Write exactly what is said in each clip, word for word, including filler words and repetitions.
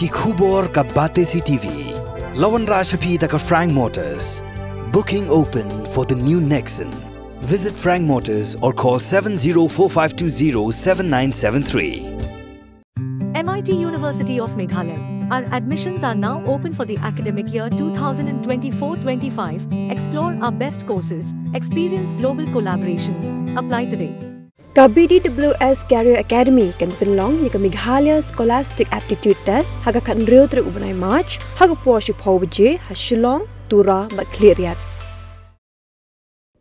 Ki khubor ka Batesi T V. La wanrah sha phi da ka Frank Motors. Booking open for the new Nexon. Visit Frank Motors or call seven zero four five two zero seven nine seven three. M I T University of Meghalaya. Our admissions are now open for the academic year twenty twenty-four twenty-five. Explore our best courses, experience global collaborations. Apply today. Ka B D W S Career Academy kan pynlong ïa ka Meghalaya Scholastic Aptitude Test ha ka khathynriew tarik u bnai March ha ka por shiphew baje ha Shillong, Tura bad Khliehriat.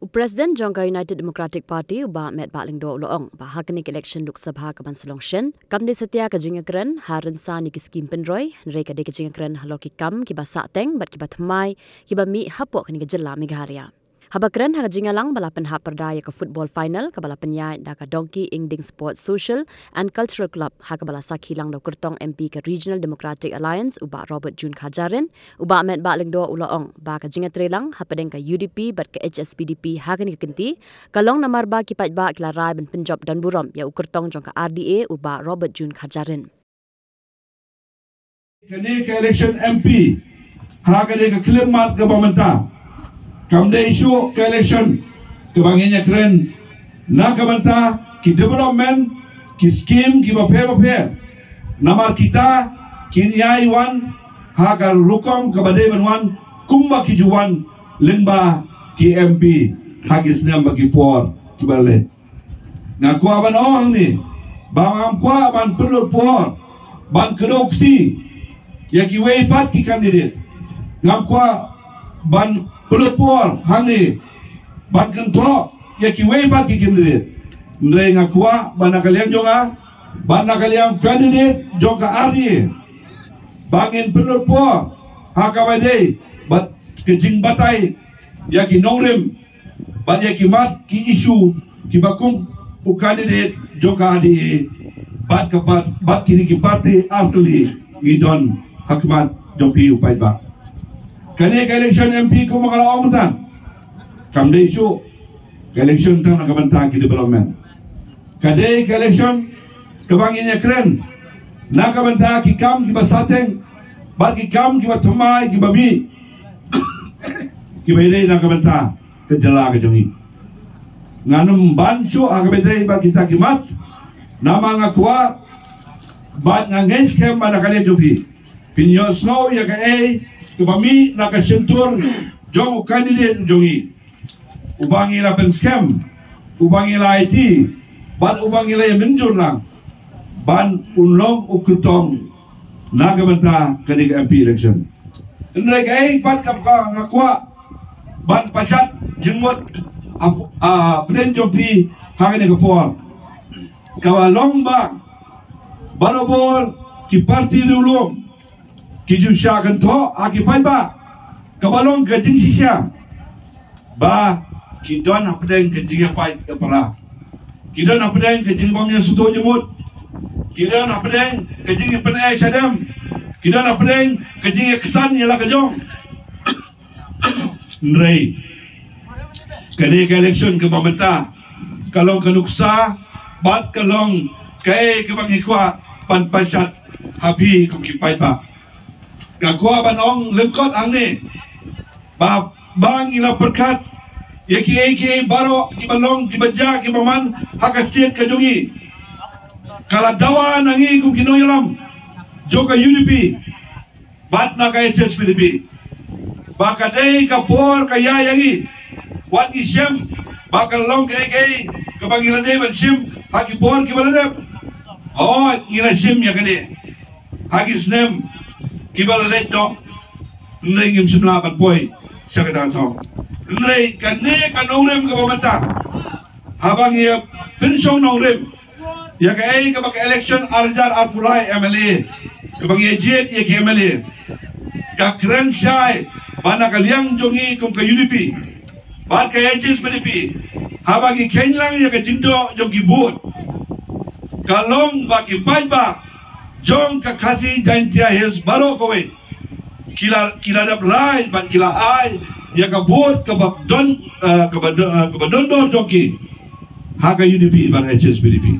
U President jong ka United Democratic Party, u Bah Metbah Lyngdoh, u la ong ba ha kane ka election Lok Sabha ka ban sa long shen, kam dei satia ka jingïakren ha rynsan ïa ki skim pynroi, hynrei ka dei ka jingïakren halor ki kam kiba sahteng bad kiba thymmai kiba mih hapoh kane ka jylla Meghalaya. Haba kren ha ka jingïalang ba la pynhap pyrda ïa ka football final kaba la pynïaid da ka Donkey Ingding Sports Social and Cultural Club, ha kaba la sakhi lang da u kyrtong M P ka Regional Democratic Alliance, u Bah Robert June Kharjahrin, u Bah Metbah Lyngdoh u la ong ba ka jingïatreilang hapdeng ka U D P bad ka H S P D P ha kane ka kynti ka long namar ba ki paidbah ki la rai ban pynjop don burom ïa u kyrtong jong ka R D A, u Bah Robert June Kharjahrin. Kane ka election M P ha kane ka khyllipmat kaba mynta kam dei shuh ka election kaba ngin ïakren na ka bynta ki development, ki skim kiba pher ba pher. Namar kita kin ïai wan ha ka rukom kaba dei ban wan kumba ki ju wan lyngba ki M P ha ki snem bad ki por kiba leit. Nga kwah ban ong hangne ba ngam kwah ban pynlut por ban kdew kti ïa kiwei pat ki candidate. Ngam kwah ban pynlut por hangne ban kynthoh ïa kiwei pat ki candidate. Hynrei nga kwah ba na ka liang jong nga, ba na ka liang candidate jong ka R D A, ba ngin pynlut por ha kaba dei bad ka jingbatai ïa ki nongrim bad ïa ki mat ki issue kiba kum u candidate jong ka R D A bad ka pat bad kine ki party artylli ngi don ha khmat jong phi u paidbah. Kane ka election M P kumba nga la ong mynta kam dei shuh ka election tang na ka bynta ki development. Ka dei ka election kaba ngin ïakren na ka bynta ki kam kiba sahteng bad ki kam kiba thymmai kiba mih kiba dei na ka bynta ka jylla ka jong ngi. Ngan ym ban shuh ha kaba dei bad kita ki mat. Namar nga kwah bad nga ngeit skhem ba na ka liang jong phi phin ïohsngew ïa kaei kaba mih na ka shyntur jong u candidate jong ngi, uba ngi la pynskhem, uba ngi la aiti bad uba ngi la ïa mynjur lang ban un long u kyrtong na ka bynta kane ka M P election. Hynrei kaei pat kaba nga kwah ban pynshai jingmut ap- a pdeng jong phi ha kane ka por kaba long ba barabor ki party riewlum ki ju shah kynthoh ha ki paidbah kaba long ka jingshisha ba ki don hapdeng ka jingïapait ïapra, ki don hapdeng ka jingbym ïasngewthuh jingmut, ki don hapdeng ka jingïapyneh shadem, ki don hapdeng ka jingïaksan ïa la ka jong. Hynrei kane ka election kaba mynta ka long ka nuksa bad ka long kaei kaba ngi kwah ban pynshai ha phi kum ki paidbah. Nga kwah ban ong lyngkot hangne ba ba ngi la pyrkhat ïa kiei kiei baroh kiba long kiba jia kiba man ha ka state ka jong ngi. Ka la dawa na ngi kum ki nongïalam jong ka U D P bad na ka H S P D P ba ka dei ka bor ka ïa ïa ngi. Wat ngi shem ba ka long kaei kaei kaba ngi la dei ban shem ha ki bor kiba la dep. Hooid ngi la shem ïa kane ha ki snem kiba la leit noh. Hynrei ngim shym lah ban poi sha kata ka thong. Hynrei kane ka nongrim kaba mynta haba ngi ïa pynshong nongrim ïa kaei kaba ka election ar hajar arphew lai M L A kaba ngi ïa jied ïa ki M L A, ka kren shai ba na ka liang jong ngi kum ka U D P bad ka H S P D P haba ngi kheiñ lang ïa ka jingdoh jong ki vote, ka long ba ki paidbah jong ka Khasi Jaintia Hills baroh kawei ki la ki la dep rai bad ki la ai ïa ka vote kaba don, eh, kaba don, eh, kaba don dor jong ki ha ka U D P bad H S P D P.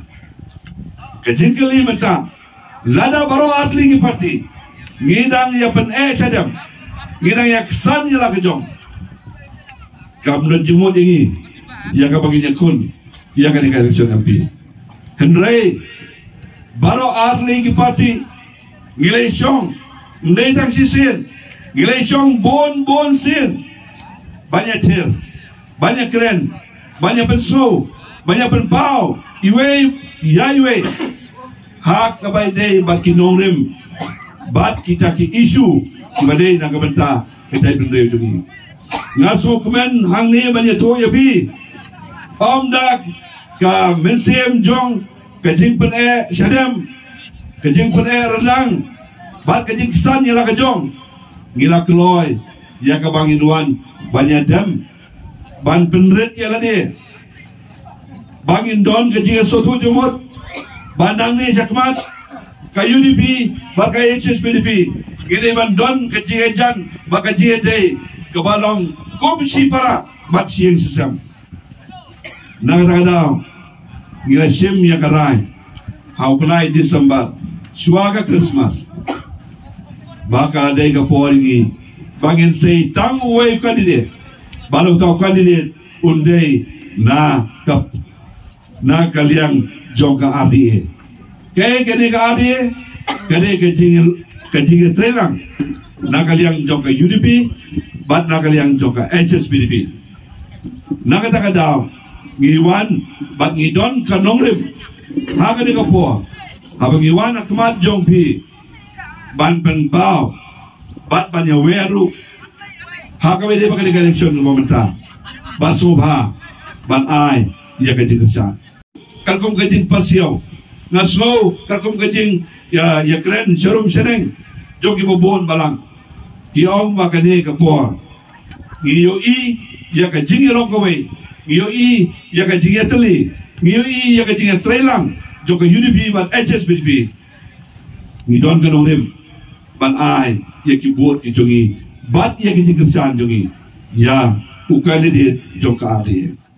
Ka jingkylli mynta, lada baroh artylli ki party Ngi dang ïa pyneh shadem, ngi dang ïa ksan ïa la ka jong. Kam don jingmut ïa ngi ïa kaba ngin ïakhun ïa kane ka election M P. Hynrei baroh artylli ki party ngi la shong, ym dei tang shisien, ngi la shong bun bun sien. Ban ïathir, ban ïakren, ban ïapynsngew, ban ïapynpaw iwei ïa iwei ha kaba ïadei bad ki nongrim bad kita ki issue kiba dei na ka bynta ka jaitbynriew jong ngi. Nga sngewkmen hangne ban ïathuh ïa phi, ym da ka mynsiem jong ka jingpyneh shadem, ka jingpyneh ryndang bad ka jingksan ïa la ka jong ngi la kloi ïa kaba ngin wan ban ïadem, ban pynrit ïa lade, ba ngin don ka jingïasngewthuh jingmut ba nangne shakhmat ka U D P bad ka H S P D P ngin dei ban don ka jingïajan bad ka jingïadei kaba long kum shipara bad shiïing shisem. Na kata ka daw ngi la shim ïa ka rai ha u bnai December shuwa ka Christmas ba ka dei ka por ïa ngi ba ngin sei tang uwei u candidate, bad uta u candidate un dei na ka, na ka liang jong ka R D A. Kaei kane ka R D A? Ka dei ka jing, ka jingïatreilang na ka liang jong ka U D P bad na ka liang jong ka H S P D P. Na kata ka daw ngi wan bad ngi don ka nongrim ha kane ka por haba ngi wan ha khmat jong phi ban pynpaw bad ban ïawer ruh ha kaba ïadei bad kane ka election kaba mynta, ba sngewbha ban ai ïa ka jingkyrshan. Katkum ka jingpasiaw, nga sngew katkum ka jing ïa, ïakren sharum shaneng jong kiba bun balang, ki ong ba kane ka por ngi ïohi ïa ka jingïalong kawei, ngi ïohi ïa ka jingïatylli, ngi ïohi ïa ka jingïatreilang jong ka U D P bad H S P D P. Ngi don ka nongrim ban ai ïa ki vote ki jong ngi bad ïa ki jingkyrshan jong ngi ïa u candidate jong ka R D A.